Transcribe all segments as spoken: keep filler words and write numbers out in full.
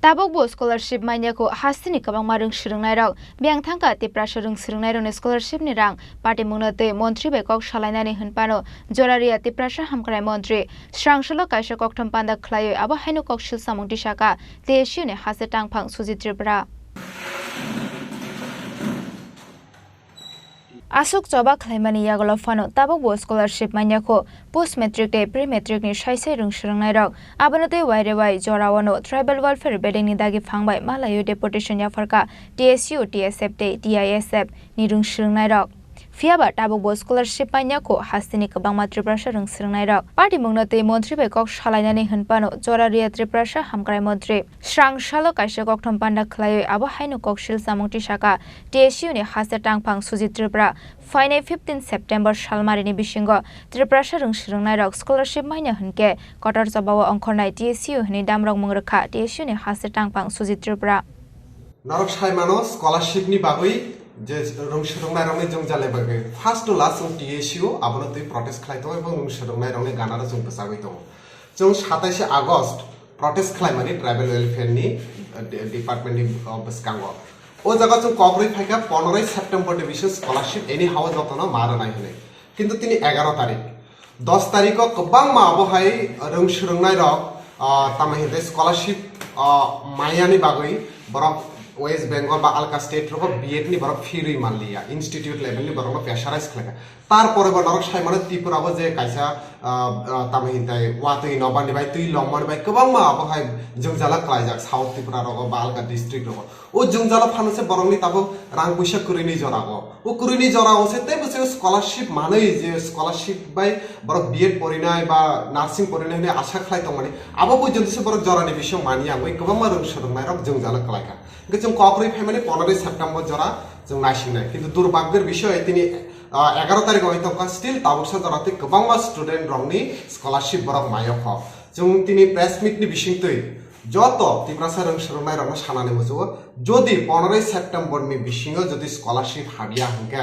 Tabukbo scholarship manya kho hasteni kwbangma rwng swrwngnairok. Biyang thangkha Tiprasa rwng swrwngnairokni scholarshipni rang patimungno twi montri bai kok salainani hwnphano jora rwya Tiprasa hamkrai montri. Srang salo kaisa kokthom panda khlaiwi abo haino kok sil samung tisaka T S U ni haste tangphang Sujit Tripura. Aswk choba khlaimani yagulo phano tabukbo scholarship manya kho post matric tei pre matric ni sai sai rwng swrwngnairok. Abono tei waire wai jorao no Tribal Welfare Bedeng ni dagi phang bai malaiwi deputation yapharkha T S U, T S F tei T I S F ni rwng swrwngnairok. Phiyaba tabukbo scholarship manya kho hasteni kwbangma Tiprasa rwng swrwngnairok. Patimungno tei montri bai kok salainani hwnphano jora rwya Tiprasa hamkrai montri. Srang salo kaisa kokthom panda khlaiwi abo haino kok sil samung tisaka T S U ni haste tangphang Sujit Tripura. Phainai fifteen September salmarini bisingo Tiprasa rwng swrwngnairok scholarship manya hwnkhe kotor chobao ongkhornai T S U hwnwi damrok mung rwkha T S U ni haste tangphang Sujit Tripura. Norok sai mano scholarship ni bagwi je rwng swrwngnairokni jwngjal ni bagwi first to last chwng T S U abono twi protest khlai tongo, ebong rwng swrwngnairokni ganaro chwng bwchagwi tongo. Chwng sataishe August protest khlaimani tribal welfare ni, uh, de-, department ni, uh, bwskango. O jaga chwng kok rwi phaikha, ponoroi September ni bisingo scholarship anyhow jotono ma rwnai hwnwi. Kintu tini egaro tarik, dos tariko kwbangma abo hai rwng swrwngnairok, uh, tamo hinte scholarship, uh, mayani bagwi borok West Bengal ba alka state rogo B Ed ni borok fee rwi manliya, institute level ni borokno pressurize khlaikha. Tarpore bo norok sai mano Tripura bo je kaisa, ah, ah, tamo hintai watwi nobani bai twi longmani bai kwbangma abo hai jwngjala klaijak South Tripura rogo ba alka district rogo. O jwngjala phano se borokni tabuk rang puisa kwrwini jorago. O kwrwini jorago se teibo se scholarship manwi je scholarship bai borok B Ed porinai ba nursing porinai hwnwi asa khlai tongmani. Abo pojjonto se borok jorani bisingo manya wngwi kwbangma rwng swrwngnairok jwngjala klaikha. Hwnkhe chwng kok rwi phaimani ponoroi September jora chwng naisingnai. Kintu durbhagyor bisoy tini, ah, egaro tarikh wngwi tongkha, still tabuksa jora tei kwbangma student rokni scholarship borok mayokho. Chwng tini press meet ni bisingtwi joto Tiprasa rwng swrwngnairokno sanani muchungo, jodi ponoroi September ni bisingo jodi scholarship habya hwnkhe,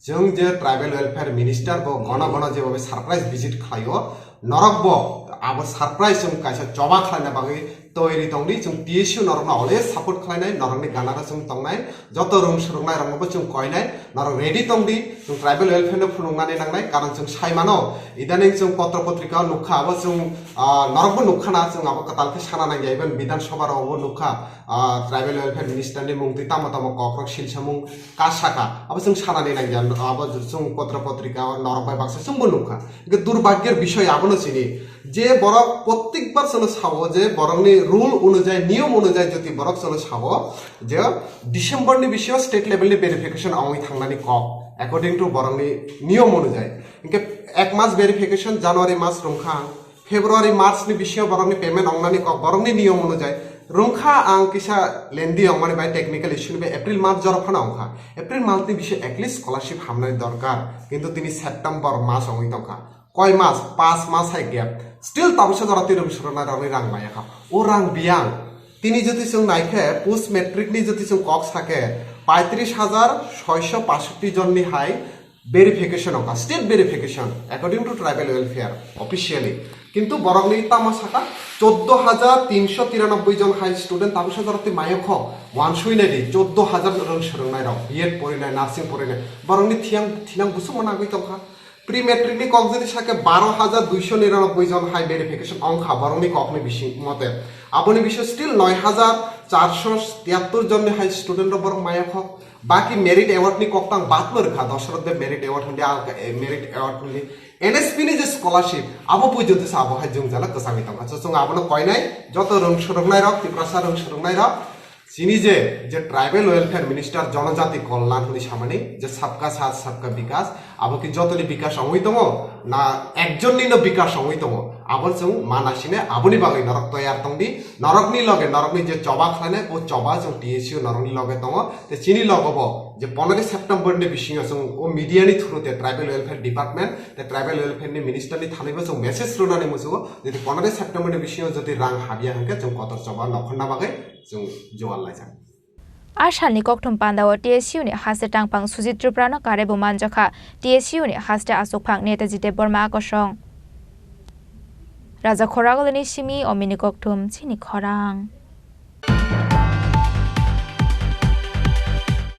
chwng je tribal welfare minister bo gono gono jebobe surprise visit khlaio, norok bo abo surprise chwng kaisa choba khlaina bagwi toiri tongdi, chwng T S U norokno always support khlainai, norokni ganaro chwng tongnai, joto rwng swrwngnairokno bo chwng koinai, norok ready tongdi, chwng tribal welfare no phunuknani nangnai, karon chwng sai mano, idaning chwng potro potrika o nukha, abo chwng, ah, norokbo nukha na, chwng abo kwtal khe sana nangya, even Bidhan Sabha rogo bo nukha, ah, tribal welfare minister ni mung twi tamo tamo kokrok silsamung kasaka, abo chwng sanani nangya, abo chwng potro potrika o norok bai baksa chwngbo nukha. Hwnkhe durbhagyor bisoy abono chini je borok prottekbar chwngno sao je borokni rule onujai, niyom onujai jodi borok chwngno sao je December ni bisingo state level ni verification ongwi thangnani kok, according to borokni niyom onujai. Hwnkhe ek mas verification, January mas rwngkha, February, March ni bisingo borokni payment ongnani kok, borokni niyom onujai rwngkha. Ang kisa lengthy ongmani bai technical issue ni bai April month jora phano ongkha. April month ni bisingo at least scholarship hamnani dorkar, kintu tini September mas ongwi tongkha. Koi mas? Pas mas hai gap. Still tabuksa jora twi rwng swrwngnairokni rang maya kha. O rang biyang. Tini jodi chwng naikhe, post matric ni jodi chwng kok sakhe, paitris hajar soisho pashotti jonni hai verification ongkha, state verification, according to tribal welfare officially. Kintu borokni tamo saka, choddo hajar tinsho tiranoboi jon hai student tabuksa jora twi mayokho, wansui naidi, choddo hajar rwng swrwngnairok, B Ed porinai, nursing porinai, borokni thiyang, thinang busuk managwi tongkha. Pre matric ni kok jodi sake baro hajar duisho niranoboi jon hai verification ongkha borokni kokni bising mote. Aboni bisingo still noi hajar charsho tiyattor jonni hai student rok borok maya khok. Baki merit award ni kok tang bad no rwkha, Dosarot de merit award hwnli, alka, eh, merit award hwnli. N S P ni je scholarship, abo pui jodi sa abo hai jwngjala kwchangwi tongkha. So, chwng abono koinai, joto rwng swrwngnairok, Tiprasa rwng swrwngnairok, chini je, je tribal welfare minister, jonojati kolyan hwnwi samani, je sabka saath, sabka bikas, abo ki jotoni bikas ongwi tongo, na ekjonni no bikas ongwi tongo, abo chwng ma naisine, aboni bagwi norok toyar tongdi, norokni loge, norokni je choba khlainai, o choba chwng T S U norokni loge tongo, te chini logo bo, je poneroy September ni bisingo chwng o media ni through te tribal welfare department, te tribal welfare ni minister ni thani bo chwng message rwnani muchungo, jodi poneroy September ni bisingo jodi rang habya hwnkhe chwng kotor choba nokhorna bagwi chwng jual laijak. A salni kokthum pandao T S U ni haste tangphang Sujit Tripura no karebo manjakha T S U ni haste achukphang Netaji Debbarma akosong. Raja Khoragulini simi omini kokthum chini khorang.